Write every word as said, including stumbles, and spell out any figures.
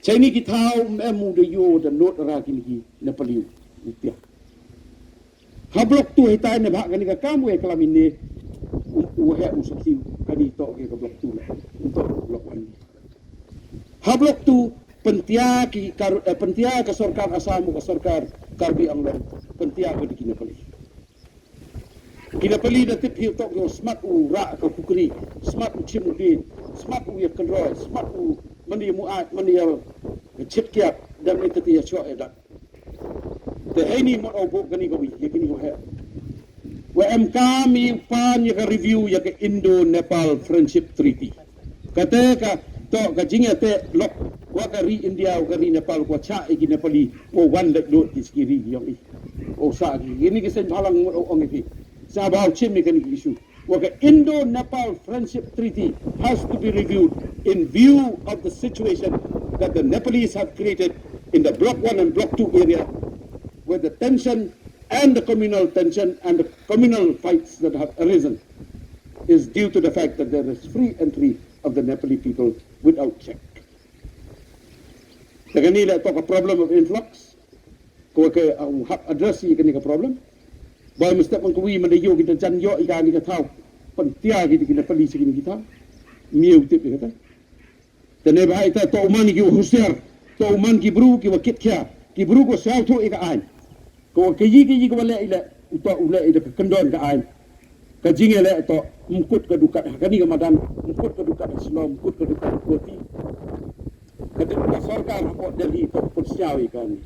Chini ki thaw em em u da ïoh da note ra kini ki Nepali u pia. Ha block two hitai ne bha kani ka kam wei klam ini u heh u sakhi kani to ki ka block two le. To block one. Ha block two pyntia ki kar eh, pyntia ka sorkar Assam ka sorkar Karbi Anglong pyntia ka diki Nepali. Ki Nepali da tip hi u tok u smat u rah ka kukri, smat u chim u dien, smat u ïa kynroi, smat u mani mu ai, mani ïa chit kiat, dan ïa tati ïa chok ïa dak. Te heini mot au bok kani ka wi, ïa kini ka heh. Wa em kam i pan ïa ka review ïa ka Indo-Nepal Friendship Treaty. Kata ka to ka jingïateh lok wa ka ri India wa ka ri Nepal wa cha ïa ki Nepali wa wan da lut ki ski ri yong i. O sa ki ini ki sen balang ngut ong ki. Sa bau chim ni kan ki issue. Wa ka Indo-Nepal Friendship Treaty has to be reviewed in view of the situation that the Nepalese have created in the Block one and Block two area, where the tension and the communal tension and the communal fights that have arisen is due to the fact that there is free entry of the Nepali people without check. Te kani le to ka problem of influx. Ko ke uh, hap address ïa kani ka problem. Ba mesti pang kwi manda ïoh kita jan ïoh ïa kani ka thaw. Pyntia kita kini Nepali sha kini ki thaw. Miu tip ïa kata. Te ne ba ita to uman ki husiar. To uman ki bru ki wa kit khia. Ki bru ko siaw thu ïa ka ain. Ko ke yi ke yi ko le ila uto u le ila ka kyndon ka ain. Ka jingïaleh to mkut ka dukat ha kani ka madan, mkut ka dukat ha Shillong, mkut ka dukat ha Guwahati. Ka dei ka sorkar hapoh Delhi to pynsiaw ïa kani.